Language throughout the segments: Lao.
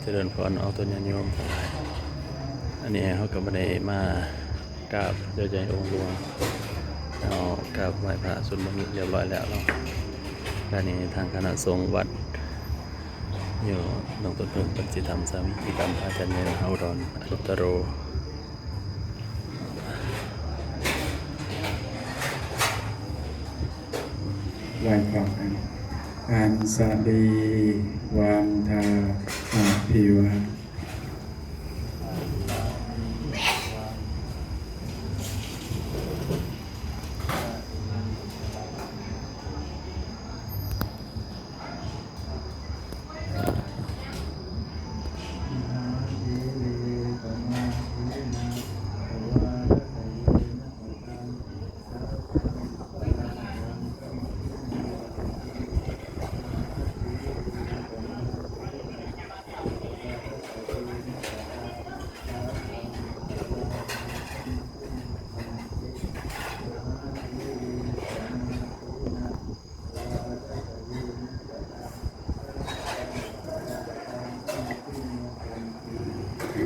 ຈະເລີນພອນອອກຕົນຍາດໂຍມທັງຫຼາຍ. ອັນນີ້ເຮົາກໍບໍ່ໄດ້ມາກາບເຈົ້າໃຫຍ່ອົງຫຼວງ, ເຮົາກາບໄຫວ້ພະສົວດມົນຮຽບຮ້ອຍແລ້ວເນາະ. ແລ້ວນີ້ທາງຄະນະສົງວັດຢູ່ດົງຕົ້ນເຜິ້ງ ເພິ່ນຊິທຳສາມີກິດກັມ ພະອາຈານໃຫຍ່ມະຫາອຸດອນອະນຸດຕະໂລ. ໄຫວ້ພະ ອັນ ອັນສະລີວັນທາອະພິວາ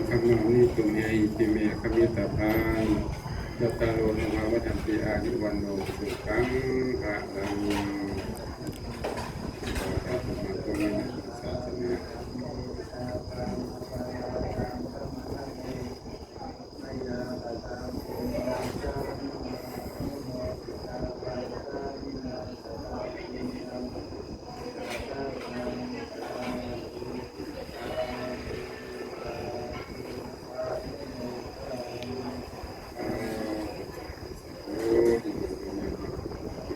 ຄັນມາມີຕົວໃຫຍ່ ເປັນແມ່ຄະມິດຕະພານ ຈັດຕາໂລ ທຳມະວັດທັນຕິ ອາຍຸວັນໂນ ສຸຂັງ ພະລັງ. ສາທຸ ມາຕົວໃຫຍ່ໃນສາສະໜາ.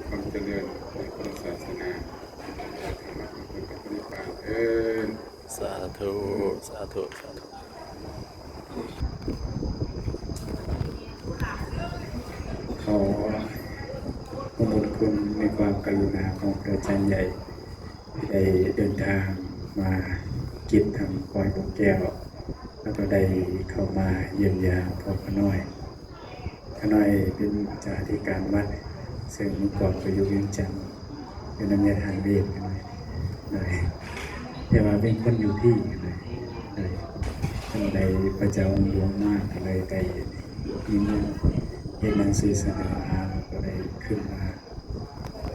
ຄວາມຈະເລີນໃນພຸດທະສາສະໜາ ເດີນທາງມາເຖິງຜົນກັບນິບພານເທີ້ນ. ສາທຸ ສາທຸ ສາທຸ. ຂໍຂອບຄຸນໃນຄວາມກະລຸນາຂອງພະອາຈານໃຫຍ່ ທີ່ໄດ້ເດີນທາງມາກິດທາງຄວາຍບໍ່ແກ້ວ ແລ້ວກໍໄດ້ເຂົ້າມາຢ້ຽມຢາມພວກຂ້ານ້ອຍ. ຂ້ານ້ອຍເປັນເຈົ້າອະທິການວັດ ເຊິ່ງເມື່ອກ່ອນກໍຢູ່ວຽງຈັນ ຢູ່ນຳຍາທ່ານເວດ ຂ້ານ້ອຍ ໂດຍ ແຕ່ວ່າເປັນຄົນຢູ່ພີ້ ໂດຍ ໂດຍ ເພິ່ນໄດ້ພະເຈົ້າອົງຫຼວງມາ ກໍເລີຍໄດ້ນິມົນເຮັດໜັງສືສະເໜີມາ ແລ້ວກໍໄດ້ຂຶ້ນມາ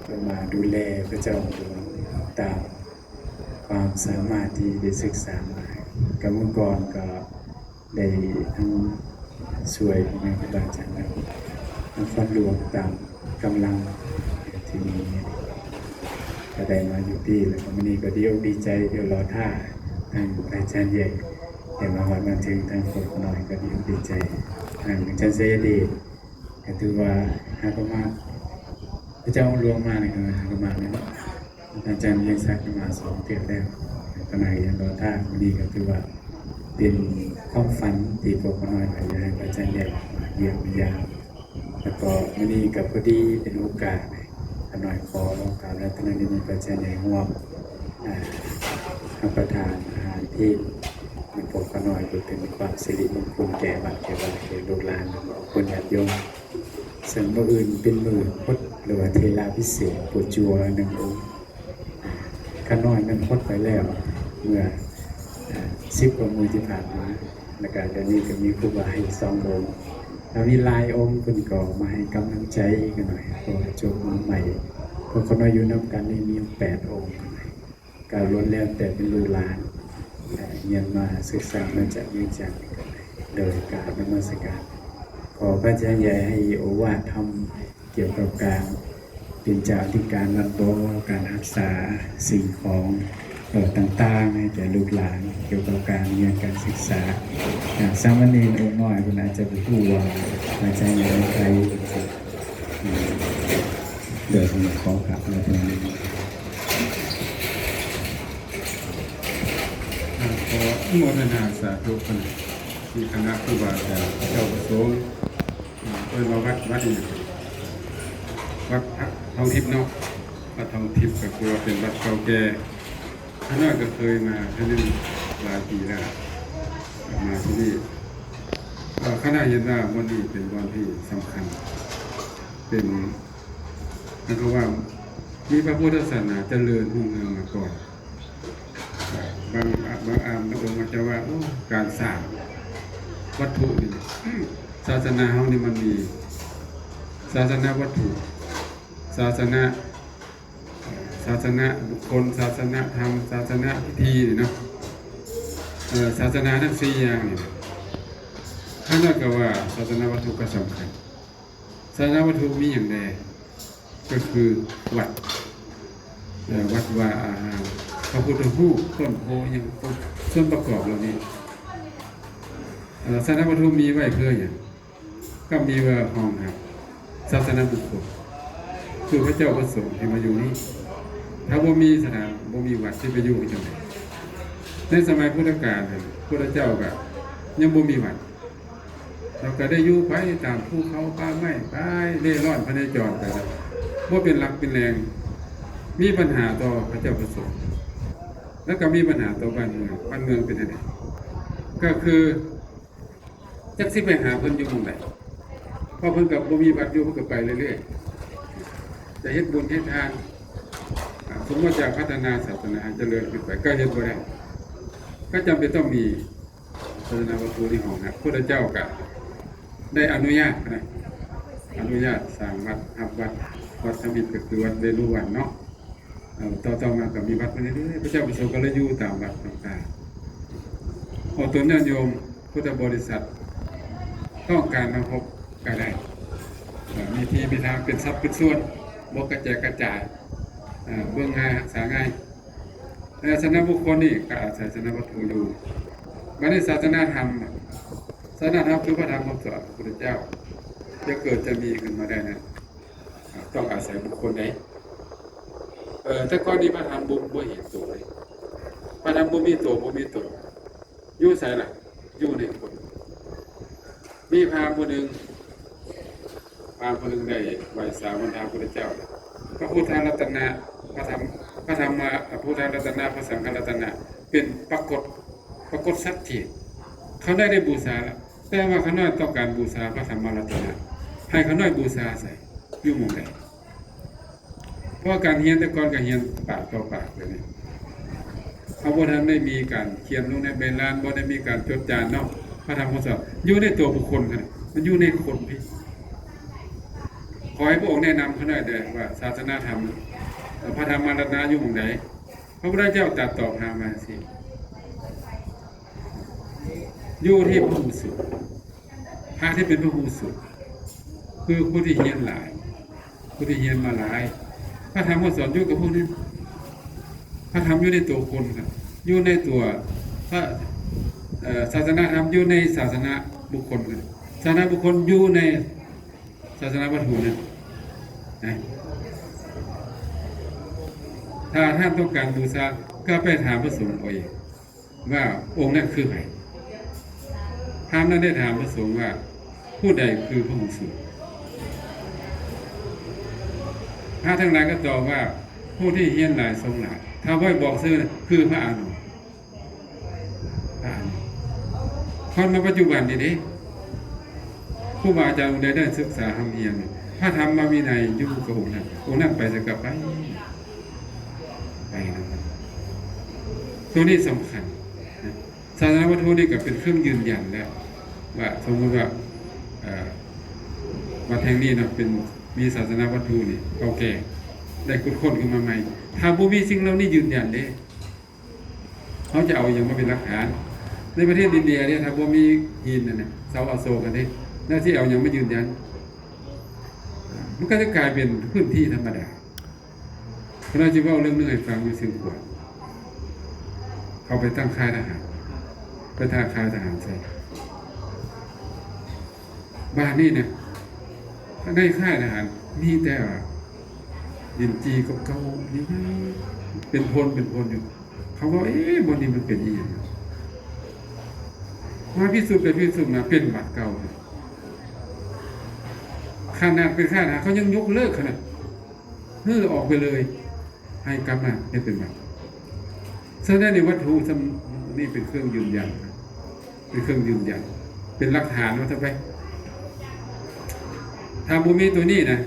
ເພື່ອມາດູແລພະເຈົ້າອົງຫຼວງຕາມຄວາມສາມາດທີ່ໄດ້ສຶກສາມາ. ກໍເມື່ອກ່ອນກໍ ໄດ້ທັງຊ່ວຍພໍ່ແມ່ຄູບາອາຈານນຳ ນຳຄວາມຫຼວງຕາມກຳລັງທີ່ມີ ກໍໄດ້ມາຢູ່ພີ້ ແລ້ວກໍມື້ນີ້ກໍດີອົກດີໃຈ ດຽວລໍຖ້າທາງອາຈານໃຫຍ່ ແຕ່ມາຮອດມາເຖິງທາງພວກນ້ອຍກໍດີອົກດີໃຈ. ທາງອາຈານໄຊຍະເດດ ກໍຖືວ່າຫາກໍມາ ພະເຈົ້າຫຼວງມານີ້ກໍຫາກໍມາແລ້ວເນາະ. ອາຈານວຽງສັກມາສອງເທື່ອແລ້ວ ກໍນາຍຍັງລໍຖ້າ. ມື້ນີ້ກໍຖືວ່າເປັນຄວາມຝັນທີ່ພວກຂ້ານ້ອຍກໍຢາກໃຫ້ພະອາຈານໃຫຍ່ມາຢ້ຽມມາຢາມ ແລ້ວກໍມື້ນີ້ກໍພໍດີເປັນໂອກາດ ຂ້ານ້ອຍຂໍກາບອາລາທະນານິມົນພະອາຈານໃຫຍ່ຮ່ວມ ອ່າ ຮັບປະທານອາຫານເພນ ນຳພວກຂ້ານ້ອຍ ເພື່ອເປັນຄວາມສິລິມົງຄຸນແກ່ວັດແກ່ວາ ແກ່ລູກຫຼານ ແລ້ວກໍຄົນຍາດໂຍມ. ເຊິ່ງມື້ອື່ນເປັນມື້ຫົດ ຫຼືວ່າເຖລາພິເສກ ປົວຈົວໜຶ່ງອົງ. ຂ້ານ້ອຍນັ້ນຫົດໄປແລ້ວ ເມື່ອ ອາ ສິບກວ່າມື້ທີ່ຜ່ານມາ ແລ້ວກະດຽວນີ້ກໍມີຄູບາອີກສອງອົງ ແລ້ວມີຫຼາຍອົງເພິ່ນກໍມາໃຫ້ກຳລັງໃຈຂ້ານ້ອຍ ເພາະວ່າຈົບມາໃໝ່ ພວກຂ້ານ້ອຍຢູ່ນຳກັນນີ້ມີແປດອົງ ກໍລ້ວນແລ້ວແຕ່ເປັນລູກຫຼານ ຮຽນມາສຶກສາມາຈາກວຽງຈັນ ໂດຍການນະມັດສະການ ຂໍພະອາຈານໃຫຍ່ໃຫ້ໂອວາດທຳ ກ່ຽວກັບການເປັນເຈົ້າອະທິການວັດບໍ ການຮັກສາສິ່ງຂອງ ເອີ ຕ່າງໆ ໃຫ້ແກ່ລູກຫຼານ ກ່ຽວກັບການຮຽນການສຶກສາ. ອາ ສາມະເນນອົງນ້ອຍເພິ່ນອາດຈະບໍ່ຮູ້ວ່າພະອາຈານໃຫຍ່ເປັນໃຜ. ໂດຍ ຂໍຂອບພະຄຸນ. ອາ ຂໍອະນຸໂມທະນາສາທຸ ທີ່ຄະນະຄູບາອາຈານ ເຈົ້າປະສົງ ເອີ້ນວ່າວັດ ວັດອີ່ຫຍັງ? ວັດທອງທິບເນາະ ວັດທອງທິບກໍຄືວ່າເປັນວັດເກົ່າແກ່. ຂ້ານ້ອຍກໍເຄີຍມາເທື່ອໜຶ່ງຫຼາຍປີແລ້ວ ມາທີ່ນີ້. ເອີ ຂ້ານ້ອຍເຫັນວ່າບ່ອນນີ້ເປັນບ່ອນທີ່ສຳຄັນ ເປັນ ໝາຍຄວາມວ່າມີພະພຸດທະສາສະໜາຈະເລີນຮຸ່ງເຮືອງມາກ່ອນ. ບາງ ບາງອາ ບາງອົງອາດຈະວ່າ ໂອ້ ການສ້າງວັດຖຸນີ້ ສາສະໜາເຮົານີ້ມັນມີສາສະໜາວັດຖຸ ສາສະໜາ ສາສະໜາບຸກຄົນ ສາສະໜາທຳ ສາສະໜາພິທີນີ້ເນາະ ເອີ ສາສະໜາທັງສີ່ຢ່າງນີ້ ຂ້ານ້ອຍກໍວ່າສາສະໜາວັດຖຸກໍສຳຄັນ. ສາສະໜາວັດຖຸມີຫຍັງແດ່? ກໍຄືວັດ ເອີ ວັດວາອາຮາມ ພະພຸດທະຮູບ ຕົ້ນໂພ ຫຍັງ ສ່ວນປະກອບເຫຼົ່ານີ້ ເອີ ສາສະໜາວັດຖຸມີໄວ້ເພື່ອຫຍັງ? ກໍມີໄວ້ຮອງຮັບສາສະໜາບຸກຄົນ ຄືພະເຈົ້າພະສົງທີ່ມາຢູ່ນີ້. ຖ້າບໍ່ມີສະຖານ ບໍ່ມີວັດ ຊິໄປຢູ່ຈັ່ງໃດ? ໃນສະໄໝພຸດທະການນັ້ນ ພຸດທະເຈົ້າກໍຍັງບໍ່ມີວັດ ເຮົາກໍໄດ້ຢູ່ໄປຕາມພູເຂົາປ່າໄມ້ ໄປເລ່ລ່ອນພະເນຈອນໄປ ບໍ່ເປັນຫຼັກເປັນແຫຼ່ງ ມີບັນຫາຕໍ່ພະເຈົ້າພະສົງ ແລ້ວກໍມີບັນຫາຕໍ່ບ້ານເມືອງ. ບ້ານເມືອງເປັນຈັ່ງໃດ? ກໍຄືຈັກຊິໄປຫາເພິ່ນຢູ່ໝ່ອງໃດ ເພາະເພິ່ນກໍບໍ່ມີວັດຢູ່ ເພິ່ນກໍໄປເລື້ອຍໆ ຈະເຮັດບຸນເຮັດທານ ອາ ສົມມຸດຈະພັດທະນາສາສະໜາໃຫ້ຈະເລີນຂຶ້ນໄປ ກໍເຮັດບໍ່ໄດ້ ກໍຈຳເປັນຕ້ອງມີ ສາສະໜາວັດຖຸໃນຫ້ອງນະ ພຸດທະເຈົ້າກະໄດ້ອະນຸຍາດນະ ອະນຸຍາດສ້າງວັດ ຮັບວັດ ວັດທຳອິດກໍຄືວັດເວລຸວັນເນາະ ເອີ ຕໍ່ ຕໍ່ມາກໍມີວັດມາເລື້ອຍໆ ພະເຈົ້າປະສົງກໍເລີຍຢູ່ຕາມວັດຕ່າງໆ ອອກຕົນຍາດໂຍມ ພຸດທະບໍລິສັດ ຕ້ອງການມາພົບກໍໄດ້ ເອີ ມີທີ່ມີທາງ ເປັນສັດເປັນສ່ວນ ບໍ່ກະແຈກກະຈາຍ ເອີ ເບິ່ງງ່າຍ ຮັກສາງ່າຍ. ສາສະໜາບຸກຄົນນີ້ກໍອາໄສສາສະໜາວັດຖຸຢູ່. ບາດນີ້ສາສະໜາທຳ ສາສະໜາທຳຄືພະທຳຄຳສອນຂອງພະພຸດທະເຈົ້າ ຈະເກີດຈະມີຂຶ້ນມາໄດ້ນັ້ນ ຕ້ອງອາໄສບຸກຄົນໃດ. ເອີ ແຕ່ກ່ອນນີ້ພະທຳບໍ່ ບໍ່ເຫັນໂຕເລີຍ ພະທຳບໍ່ມີໂຕ ບໍ່ມີຕົນ. ຢູ່ໃສລະ? ຢູ່ໃນຄົນ. ມີພາມຜູ້ໜຶ່ງ ພາມຜູ້ໜຶ່ງໄດ້ໄຫວ້ສາວັນທາພຸດທະເຈົ້າ ພະພຸດທະລັດຕະນະ ພະທຳ ພະທຳມະ ພະພຸດທະລັດຕະນະ ພະສັງຄະລັດຕະນະ ເປັນປາກົດ ປາກົດຊັດເຈນ. ຂ້ານ້ອຍໄດ້ບູຊາລະ ແຕ່ວ່າຂ້ານ້ອຍຕ້ອງການບູຊາພະທຳມະລັດຕະນະ ໃຫ້ຂ້ານ້ອຍບູຊາໃສ? ຢູ່ໝ່ອງໃດ? ເພາະການຮຽນແຕ່ກ່ອນກໍຮຽນປາກຕໍ່ປາກແບບນີ້ ເຮົາບໍ່ທັນໄດ້ມີການຂຽນລົງໃນໃບລານ ບໍ່ໄດ້ມີການຈົດຈານເນາະ ພະທຳຄຳສອນຢູ່ໃນຕົວບຸກຄົນຫັ້ນ ມັນຢູ່ໃນຄົນພີ້. ຂໍໃຫ້ພະອົງແນະນຳຂ້ານ້ອຍແດ່ວ່າສາສະໜາທຳ ພະທຳມະລັດຕະນະຢູ່ໝ່ອງໃດ? ພະພຸດທະເຈົ້າຕັດຕອບຫາມາຈັ່ງຊີ້ ຢູ່ທີ່ພະຫູສູງ. ພະທີ່ເປັນພະຫູສູງ ຄືຜູ້ທີ່ຮຽນຫຼາຍ ຜູ້ທີ່ຮຽນມາຫຼາຍ ພະທຳຄຳສອນຢູ່ກັບພວກນັ້ນ ພະທຳຢູ່ໃນຕົວຄົນ ຢູ່ໃນຕົວ ພະ ເອີ ສາສະໜາທຳຢູ່ໃນສາສະໜາບຸກຄົນ ສາສະໜາບຸກຄົນຢູ່ໃນສາສະໜາວັດຖຸນັ້ນນະ. ຖ້າທ່ານຕ້ອງການບູຊາ ກໍໄປຖາມພະສົງເອົາເອງ ວ່າອົງນັ້ນຄືໃຜ? ພາມນັ້ນໄດ້ຖາມພະສົງວ່າ ຜູ້ໃດຄືພະຫູສູງ? ພະທັງຫຼາຍກໍຕອບວ່າ ຜູ້ທີ່ຮຽນຫຼາຍຊົງຫຼາຍ. ຖ້າບໍ່ໃຫ້ບອກຊື່ ຄືພະອານົນ ພະອານົນ. ຮອດມາປັດຈຸບັນນີ້ເດ້ ຄູບາອາຈານອົງໃດໄດ້ສຶກສາຮ່ຳຮຽນ ພະທຳມະວິໄນຢູ່ກັບອົງນັ້ນ ອົງນັ້ນໄປໃສກໍໄປ ໄປນຳກັນ. ໂຕນີ້ສຳຄັນນະ ສາສະໜາວັດຖຸນີ້ກໍເປັນເຄື່ອງຢືນຢັນແລ້ວ ວ່າສົມມຸດວ່າ ເອີ ວັດແຫ່ງນີ້ນະ ເປັນ ມີສາສະໜາວັດຖຸນີ້ເກົ່າແກ່ ໄດ້ຂຸດຄົ້ນຂຶ້ນມາໃໝ່. ຖ້າບໍ່ມີສິ່ງເຫຼົ່ານີ້ຢືນຢັນເດ້ ເຮົາຈະເອົາຫຍັງມາເປັນຫຼັກຖານ? ໃນປະເທດອິນເດຍເດ້ ຖ້າບໍ່ມີຫີນນັ້ນນະ ເສົາອະໂສກຫັ້ນເດ້ ແລ້ວຊິເອົາຫຍັງມາຢືນຢັນ? ມັນກໍຈະກາຍເປັນພື້ນທີ່ທຳມະດາ. ຂ້ານ້ອຍຊິເວົ້າເລື່ອງໜຶ່ງໃຫ້ຟັງຢູ່ຊຽງຂວາງ ເຂົາໄປຕັ້ງຄ້າຍທະຫານ ໄປຕັ້ງຄ້າຍທະຫານໃສ່ ບາດນີ້ນະ ໃນຄ້າຍທະຫານມີແຕ່ວ່າດິນຈີ່ເກົ່າໆ ເປັນໂພນເປັນໂພນຢູ່. ເຂົາເວົ້າ ເອ ບ່ອນນີ້ມັນເປັນອີ່ຫຍັງ? ມາພິສູດໄປພິສູດມາ ເປັນວັດເກົ່າ. ຂະໜາດເປັນຄ້າຍທະຫານ ເຂົາຍັງຍົກເລີກຂະໜາດ ຮື້ອອກໄປເລີຍ ໃຫ້ກັບມາເຮັດເປັນວັດ. ສະນັ້ນໃນວັດຖຸສ່ຳນີ້ເປັນເຄື່ອງຢືນຢັນ ເປັນເຄື່ອງຢືນຢັນ ເປັນຫຼັກຖານວ່າຊະໄປ. ຖ້າບໍ່ມີຕົວນີ້ນະ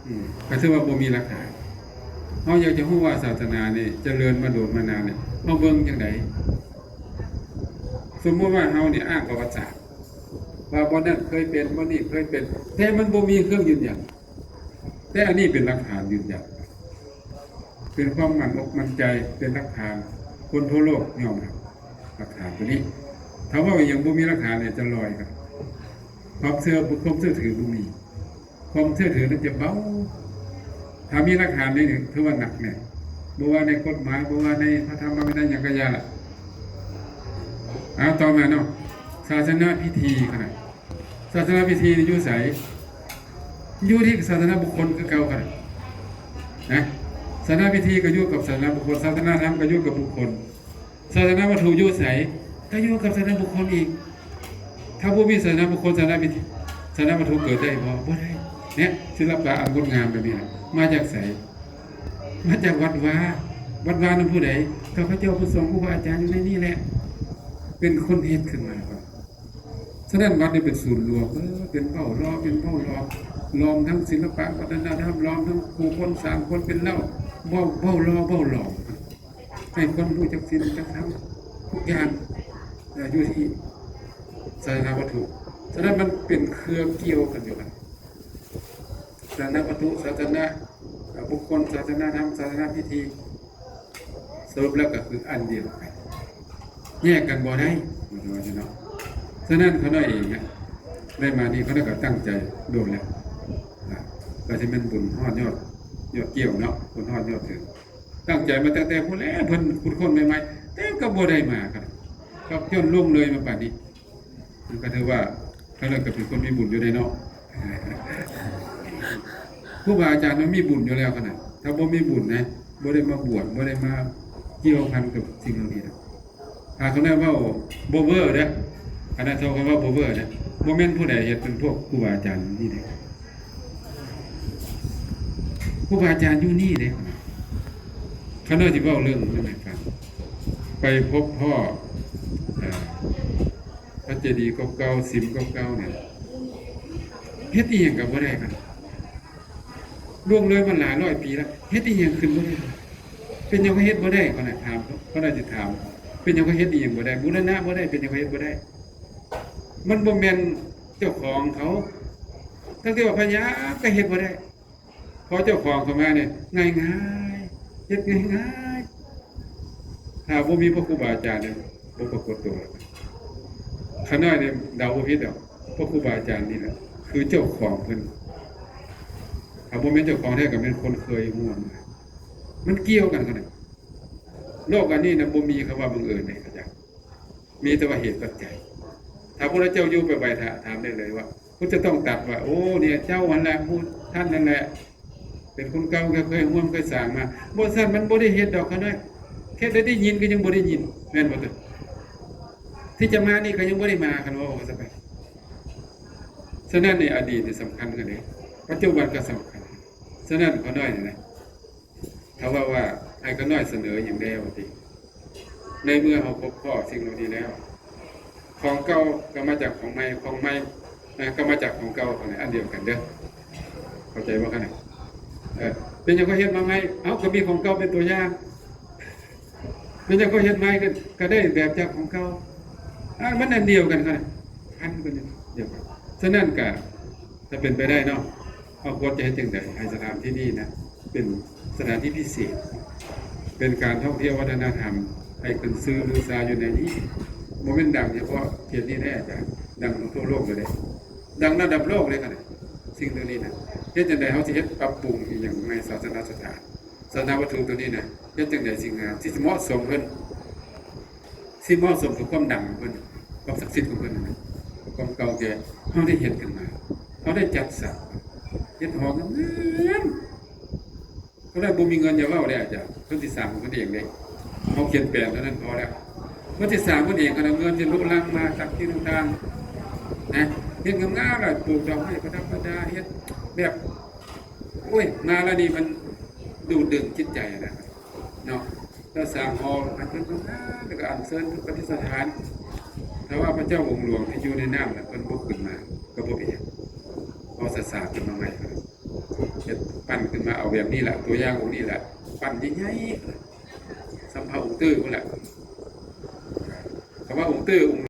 ອືມ ກໍຖືວ່າບໍ່ມີຫຼັກຖານ. ເຮົາຢາກຈະຮູ້ວ່າສາສະໜານີ້ຈະເລີນມາໂດນມານານນີ້ ເຮົາເບິ່ງຈັ່ງໃດ? ສົມມຸດວ່າເຮົານີ້ອ້າງປະຫວັດສາດ ວ່າບ່ອນນັ້ນເຄີຍເປັນ, ບ່ອນນີ້ເຄີຍເປັນ, ແຕ່ມັນບໍ່ມີເຄື່ອງຢືນຢັນ. ແຕ່ອັນນີ້ເປັນຫຼັກຖານຢືນຢັນ, ເປັນຄວາມໝັ້ນອົກໝັ້ນໃຈ, ເປັນຫຼັກຖານ, ຄົນທົ່ວໂລກຍອມຮັບຫຼັກຖານຕົວນີ້. ຖ້າເວົ້າຫຍັງບໍ່ມີຫຼັກຖານນີ້ຈະລອຍກັນ, ຄວາມເຊື່ອ, ຄວາມເຊື່ອຖືບໍ່ມີ, ຄວາມເຊື່ອຖືນັ້ນຈະເບົາ. ຖ້າມີຫຼັກຖານນີ້ຖືວ່າໜັກແໜ້ນ, ບໍ່ວ່າໃນກົດໝາຍ, ບໍ່ວ່າໃນພະທຳມະວິໄນຫຍັງກະຢ່າລະ. ເອົາ ຕໍ່ມາເນາະ, ສາສະໜາພິທີຂະໜາດ ສາສະໜາພິທີຢູ່ໃສ? ຢູ່ທີ່ສາສະໜາບຸກຄົນຄືເກົ່າກັນນະ. ສາສະໜາພິທີກໍຢູ່ກັບສາສະໜາບຸກຄົນ, ສາສະໜາທຳກໍຢູ່ກັບບຸກຄົນ, ສາສະໜາວັດຖຸຢູ່ໃສ? ກໍຢູ່ກັບສາສະໜາບຸກຄົນອີກ. ຖ້າບໍ່ມີສາສະໜາບຸກຄົນ, ສາສະໜາພິທີ, ສາສະໜາວັດຖຸເກີດໄດ້ບໍ່? ບໍ່ໄດ້. ເນຍ ສິລະປະອັນງົດງາມແບບນີ້ນະ ມາຈາກໃສ? ມາຈາກວັດວາ. ວັດວານັ້ນຜູ້ໃດ? ຂ້າພະເຈົ້າ ພະສົງ ຄູບາອາຈານຢູ່ໃນນີ້ແຫຼະ ເປັນຄົນເຮັດຂຶ້ນມາ. ສະນັ້ນວັດນີ້ເປັນສູນລວມ, ເອີ ເປັນເປົ້າຫຼໍ່, ເປັນເປົ້າຫຼອມ, ຫຼອມທັງສິລະປະວັດທະນະທຳ, ຫຼອມທັງຜູ້ຄົນສ້າງຄົນເປັນເຫຼົ່າ, ເວົ້າ, ເວົ້າຫຼໍ່ເວົ້າຫຼອມ ໃຫ້ຄົນຮູ້ຈັກສິນຈັກທຳ ທຸກຢ່າງ ເອີ ຢູ່ທີ່ສາສະໜາວັດຖຸ. ສະນັ້ນມັນເປັນເຄືອກ່ຽວກັນຢູ່ຫັ້ນ, ສາສະໜາວັດຖຸ, ສາສະໜາ ເອີ ບຸກຄົນ, ສາສະໜາທຳ, ສາສະໜາພິທີ. ສະຫຼຸບແລ້ວກໍຄືອັນດຽວກັນ, ແຍກກັນບໍ່ໄດ້ ວ່າຊັ້ນເນາະ. ສະນັ້ນຂ້ານ້ອຍເອງນະ ໄດ້ມານີ້ ຂ້ານ້ອຍກໍຕັ້ງໃຈດົນແລ້ວນະ, ກໍຊິແມ່ນບຸນຮອດຍອດ, ຍອດກ່ຽວເນາະ, ບຸນຮອດຍອດເຖິງ. ຕັ້ງໃຈມາຕັ້ງແຕ່ພຸ້ນແຫຼະ, ເພິ່ນຂຸດຄົ້ນໃໝ່ໆ ແຕ່ກໍບໍ່ໄດ້ມາ, ກໍຈົນລ່ວງເລີຍມາປານນີ້. ມັນກໍຖືວ່າຂ້ານ້ອຍກໍເປັນຄົນມີບຸນຢູ່ເດ້ເນາະ. ຄູບາອາຈານມັນມີບຸນຢູ່ແລ້ວຂະໜາດ, ຖ້າບໍ່ມີບຸນນະ ບໍ່ໄດ້ມາບວດ, ບໍ່ໄດ້ມາກ່ຽວພັນກັບສິ່ງເຫຼົ່ານີ້ນະ. ຖ້າຂ້ານ້ອຍເວົ້າບໍ່ເວີເດ້, ຄະນະໂທຂ້ອຍເວົ້າບໍ່ເວີເດ້, ບໍ່ແມ່ນຜູ້ໃດເຮັດ, ເປັນພວກຄູບາອາຈານນີ້ເດ້. ຄູບາອາຈານຢູ່ນີ້ເດ້. ຂ້ານ້ອຍຊິເວົ້າເລື່ອງໜຶ່ງໃຫ້ຟັງ. ໄປພົບພໍ້ ເອີ ພະເຈດີເກົ່າໆ, ສິມເກົ່າໆນີ້ ເຮັດອີ່ຫຍັງກໍບໍ່ໄດ້. ລ່ວງເລີຍມາຫຼາຍຮ້ອຍປີແລ້ວ, ເຮັດອີ່ຫຍັງຂຶ້ນບໍ່ໄດ້. ເປັນຫຍັງຂ້ອຍເຮັດບໍ່ໄດ້? ຂ້ອຍນະຖາມ, ຂ້ອຍນະຊິຖາມ, ເປັນຫຍັງຂ້ອຍເຮັດອີ່ຫຍັງບໍ່ໄດ້? ບູລະນະບໍ່ໄດ້, ເປັນຫຍັງຂ້ອຍເຮັດບໍ່ໄດ້? ມັນບໍ່ແມ່ນເຈົ້າຂອງເຂົາ, ຕັ້ງແຕ່ວ່າພະຍາກໍເຮັດບໍ່ໄດ້. ພໍເຈົ້າຂອງເຂົ້າມານີ້ ງ່າຍໆ, ເຮັດງ່າຍໆ. ຖ້າບໍ່ມີພະຄູບາອາຈານນີ້ ບໍ່ປາກົດຕົວ. ຂ້ານ້ອຍນີ້ເດົາບໍ່ຜິດດອກ, ພະຄູບາອາຈານນີ້ແຫຼະຄືເຈົ້າຂອງເພິ່ນ. ຖ້າບໍ່ແມ່ນເຈົ້າຂອງແທ້ ກໍແມ່ນຄົນເຄີຍຮ່ວມ. ມັນກ່ຽວກັນຂະໜາດ. ໂລກອັນນີ້ນະ ບໍ່ມີຄຳວ່າບັງເອີນເດ້ ອາຈານ. ມີແຕ່ວ່າເຫດປັດໄຈ. ຖ້າພະພຸດທະເຈົ້າຢູ່ໄປໄຫວ້ ຖາມໄດ້ເລີຍວ່າ ເພິ່ນຈະຕ້ອງຕັດວ່າ ໂອ້ ນີ້ເຈົ້າຫັ້ນແຫຼະ, ຜູ້ທ່ານນັ້ນແຫຼະ ເປັນຄົນເກົ່າ ເຄີຍຮ່ວມ ເຄີຍສ້າງມາ. ບໍ່ຊັ້ນມັນບໍ່ໄດ້ເຮັດດອກ ຂ້ານ້ອຍ. ເຮັດໄດ້ ໄດ້ຍິນກໍຍັງບໍ່ໄດ້ຍິນ, ແມ່ນບໍ່? ທີ່ຈະມານີ້ກໍຍັງບໍ່ໄດ້ມາ, ຄັນເວົ້າວ່າຊັ້ນໄປ. ສະນັ້ນໃນອະດີດນີ້ສຳຄັນກວ່າເດ້, ປັດຈຸບັນກໍສຳຄັນ. ສະນັ້ນ ຂ້ານ້ອຍນີ້ນະ ຖ້າວ່າ ວ່າໃຫ້ຂ້ານ້ອຍສະເໜີຫຍັງແດ່ວ່າຕິ, ໃນເມື່ອເຮົາພົບພໍ້ສິ່ງເຫຼົ່ານີ້ແລ້ວ, ຂອງເກົ່າກໍມາຈາກຂອງໃໝ່, ຂອງໃໝ່ ເອີ ກໍມາຈາກຂອງເກົ່າ, ອັນດຽວກັນເດີ. ເຂົ້າໃຈບໍ່ຂະນະ? ເອີ ເປັນຫຍັງຂ້ອຍເຮັດມາໃໝ່? ເອົ້າ ກໍມີຂອງເກົ່າເປັນຕົວຢ່າງ. ເປັນຫຍັງຂ້ອຍເຮັດໃໝ່? ກໍ ກໍໄດ້ແບບຈາກຂອງເກົ່າ. ອາ ມັນອັນດຽວກັນຂະນະ, ພັນກັນຢູ່ ດຽວກັນ. ສະນັ້ນກະ ຖ້າເປັນໄປໄດ້ເນາະ, ເຮົາຄວນຈະເຮັດຈັ່ງໃດໃຫ້ສະຖານທີ່ນີ້ນະ ເປັນສະຖານທີ່ພິເສດ, ເປັນການທ່ອງທ່ຽວວັດທະນະທຳ ໃຫ້ຂຶ້ນຊື່ລືຊາຢູ່ໃນນີ້. ບໍ່ແມ່ນດັງສະເພາະເຂດນີ້ເດ້ອາຈານ, ດັງທົ່ວໂລກເລີຍເດ້, ດັງລະດັບໂລກເລີຍຂະນະ. ສິ່ງຕົວນີ້ນະ ເຮັດຈັ່ງໃດເຮົາຊິເຮັດປັບປຸງອີ່ຫຍັງໃນສາສະນະສະຖານ, ສາສະນະວັດຖຸຕົວນີ້ນະ ເຮັດຈັ່ງໃດຊິງາມ, ຊິເໝາະສົມເພິ່ນ. ຊິເໝາະສົມກັບຄວາມດັງຂອງເພິ່ນ, ຄວາມສັກສິດຂອງເພິ່ນນັ້ນນະ. ຄວາມເກົ່າແກ່ ເຮົາໄດ້ເຮັດຂຶ້ນມາ, ເຮົາໄດ້ຈັດສ້າງ, ເຮັດຫໍງາມໆ. ເຮົາໄດ້ບໍ່ມີເງິນ, ຢ່າເວົ້າເດ້ອາຈານ, ເພິ່ນຊິສ້າງເພິ່ນເອງເດ້. ເຮົາຂຽນແປນເທົ່ານັ້ນພໍແລ້ວ. ເພິ່ນຊິສ້າງເພິ່ນເອງ, ເງິນຊິລຸລັງມາຈາກທີ່ຕ່າງໆນະ, ເຮັດງາມໆ ແລ້ວປູກດອກໄມ້ປະດັບປະດາ, ເຮັດແບບ ໂອ້ຍ ມາແລ້ວນີ້ມັນດູດດຶງຈິດໃຈນະເນາະ. ແລ້ວສ້າງຫໍໃຫ້ເພິ່ນງາມໆ ແລ້ວກໍອັນເຊີນເພິ່ນປະດິດສະຖານ. ຖ້າວ່າພະເຈົ້າອົງຫຼວງທີ່ຢູ່ໃນນ້ຳນະ ເພິ່ນບໍ່ຂຶ້ນມາກໍບໍ່ເປັນຫຍັງ, ເຮົາສະສາງຂຶ້ນມາໃໝ່, ເຮັດ ປັ້ນຂຶ້ນມາເອົາແບບນີ້ລະ, ຕົວຢ່າງອົງນີ້ລະ, ປັ້ນໃຫຍ່ໆ. ສຳພະອົງຕື້ພຸ້ນແຫຼະ. ຄຳວ່າອົງຕື້ອົງ